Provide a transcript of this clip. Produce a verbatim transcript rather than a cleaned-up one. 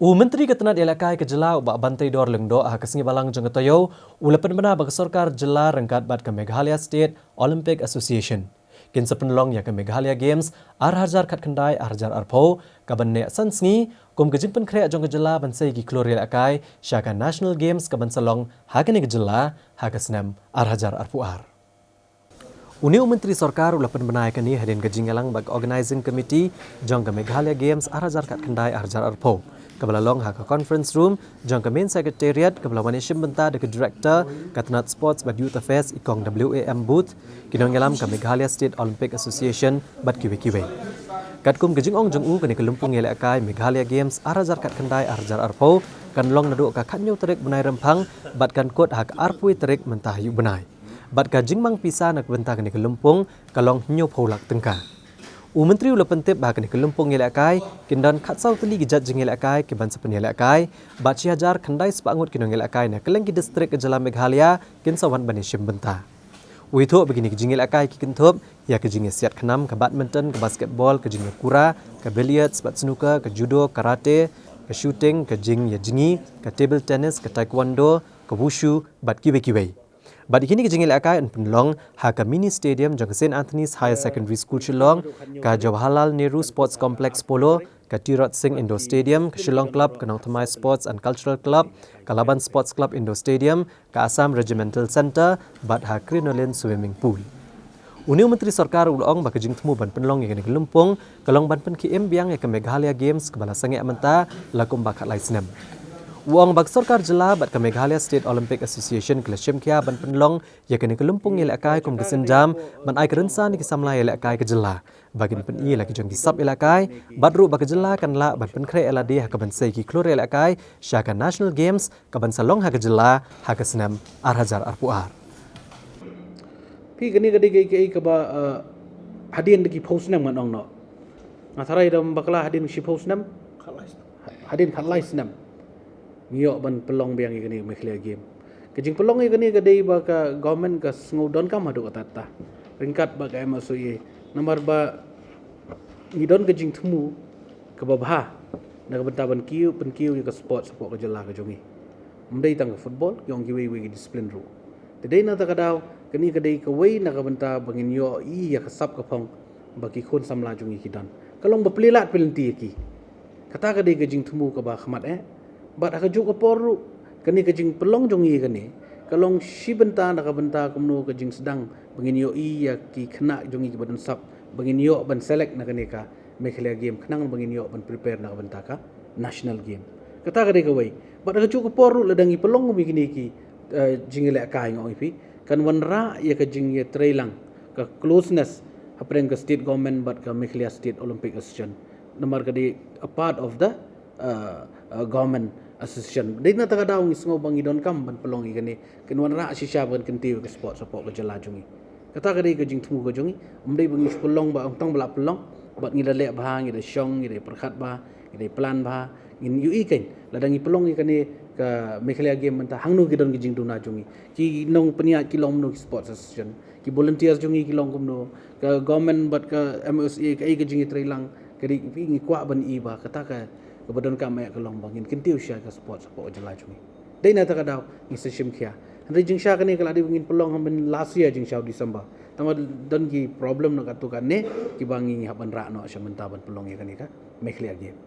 U Myntri ka tnat ïalehkai ka jylla u Bah Banteidor Lyngdoh ha ka sngi Balang jong ka taïew u la pynbna ba ka sorkar jylla ryngkat bad ka Meghalaya State Olympic Association kin sa pynlong ïa ka Meghalaya Games ar hajar khatkhyndai ar hajar arphew kaban neh san sngi kum ka jingpynkhreh jong ka jylla ban sei ki khlur ïalehkai sha ka National Games kaban sa long ha kane ka jylla ha ka snem ar hajar arphew ar. Une u Myntri Sorkar u la pynbna ïa kane hadien ka jingïalang bad ka Organising Committee jong ka Meghalaya Games ar hajar khatkhyndai ar hajar arphew kaba la long ha ka Conference Room jong ka Main Secretariat, kaba la wan ïashim bynta da ka Director ka tnat Sports bad Youth Affairs, i Kong W A M Booth, ki nongïalam ka Meghalaya State Olympic Association bad kiwei kiwei. Katkum ka jingong jong u, kane ka lympung ïalehkai Meghalaya Games ar hajar khatkhyndai ar hajar arphew kan long naduh ka khathynñiew tarik bnai Rymphang bad kan kut ha ka arphew tarik mynta ha ïew bnai. Bad ka jingmang pisa na ka bynta kane ka lympung ka long hynñiewphew lak tyngka. U Myntri u la pyntip ba ha kane ka lympung ïalehkai kin don khatsaw tylli ki jait jingïalehkai kiban sa pynïalehkai bad shi hajar khyndai spah ngut ki nongïalehkai na kylleng ki district ka jylla Meghalaya kin sa wan ban ïashim bynta. U ïathuh ba kine ki jingïalehkai ki kynthup ïa ka jingïasiat khnam, ka badminton, ka basketball, ka jingïakura, ka billiards bad snooker, ka judo, karate, ka shooting, ka jingïajngi, ka table tennis, ka taekwondo, ka wushu bad kiwei kiwei. Bad ïa kine ki jingïalehkai yn pynlong ha ka mini stadium jong ka Saint Anthony's Higher Secondary School Shillong, ka Jawaharlal Nehru Sports Complex Polo, ka Tirot Singh Indoor Stadium, ka Shillong Club, ka Nongthymmai Sports and Cultural Club, ka Laban Sports Club Indoor Stadium, ka Assam Regimental Centre bad ha Crinoline Swimming Pool. Une u Myntri Sorkar u la ong ba ka jingthmu ban pynlong ïa kane ka lympung ka long ban pynkhie im biang ïa ka Meghalaya Games kaba la sangeh mynta la kumba khatlai snem. U ong ba ka sorkar jylla bad ka Meghalaya State Olympic Association ka la shim khia ban pynlong ïa kane ka lympung ïalehkai kum ka sienjam ban ai ka rynsan ïa ki samla ïalehkai ka jylla ba kin pyni la ki jong ki sap ïalehkai bad ruh ba ka jylla kan lah ban pynkhreh ïalade ha kaban sei ki khlur ïalehkai sha ka National Games kaban sa long ha ka jylla ha ka snem ar hajar arphew ar. Phi, kane ka dei kaei kaei kaba, eh, hadien da ki phew snem ngan ong noh. Nga tharai da bakla hadien shiphew snem. Hadien khatlai snem ngi ïoh ban pynlong biang ïa kane ka Meghalaya Game. Ka jingpynlong ïa kane ka dei ba ka government ka sngew donkam haduh katta katta ryngkat bad ka M S O E. Namar ba ngi don ka jingthmu kaba bha na ka bynta ban kiew pynkiew ïa ka sports hapoh ka jylla ka jong ngi. Ym dei tang ka football, ki ong kiwei kiwei ki discipline ruh. Te dei na kata ka daw kane ka dei kawei na ka bynta ba ngin ïohi ïa ka sap ka phong ba ki khun samla jong ngi ki don. Ka long ba plie lad plie lynti ïa ki. Kata ka dei ka jingthmu kaba khmat eh. Bad ha kajuh ka por ruh kane ka jingpynlong jong ngi kane ka long shi bynta na ka bynta kumno ka jingsdang ba ngin ïohi ïa ki khynnah jong ngi kiba don sap ba ngin ïoh ban select na kane ka Meghalaya Game khnang ba ngin ïoh ban prepare na ka bynta ka National Game. Kata ka dei kawei. Bad ha kajuh ka por ruh lada ngi pynlong kum ïa kine ki, eh, jingïalehkai, nga ong ïa phi, kan wanrah ïa ka jingïatreilang, ka closeness hapdeng ka state government bad ka Meghalaya State Olympic Association. Namar ka dei a part of the, uh, uh, government association. Dei na kata ka daw ngi sngew ba ngi donkam ban pynlong ïa kane, kin wanrah shisha ba kan kyntiew ïa ka sports hapoh ka jylla jong ngi. Kata ka dei ka jingthmu ka jong ngi. Ym dei ba ngi shu pynlong ba ong tang ba lah pynlong. Bad ngi da leh bha, ngi da shong, ngi da pyrkhat bha, ngi da plan bha, ngin ïohi kein lada ngi pynlong ïa kane ka Meghalaya Game mynta hangno ki don ki jingduna jong ngi. Ki nongpynïaid ki long kumno, ki sports association, ki volunteers jong ngi ki long kumno, ka government bad ka M S A kaei ka jingïatreilang. Ka dei ngi kwah ban i ba kata ka, kaba donkam eh ka long ba ngin kyntiew shisha ka sports hapoh ka jylla jong ngi. Dei na kata ka daw ngi sa shim khia. Hynrei jingshisha kane ka la dei ba ngin pynlong ha mynta last year jingshisha December. Tangba don ki problem na katto katne kiba ngi hap ban rah noh sha mynta ban pynlong ïa kane ka Meghalaya Game.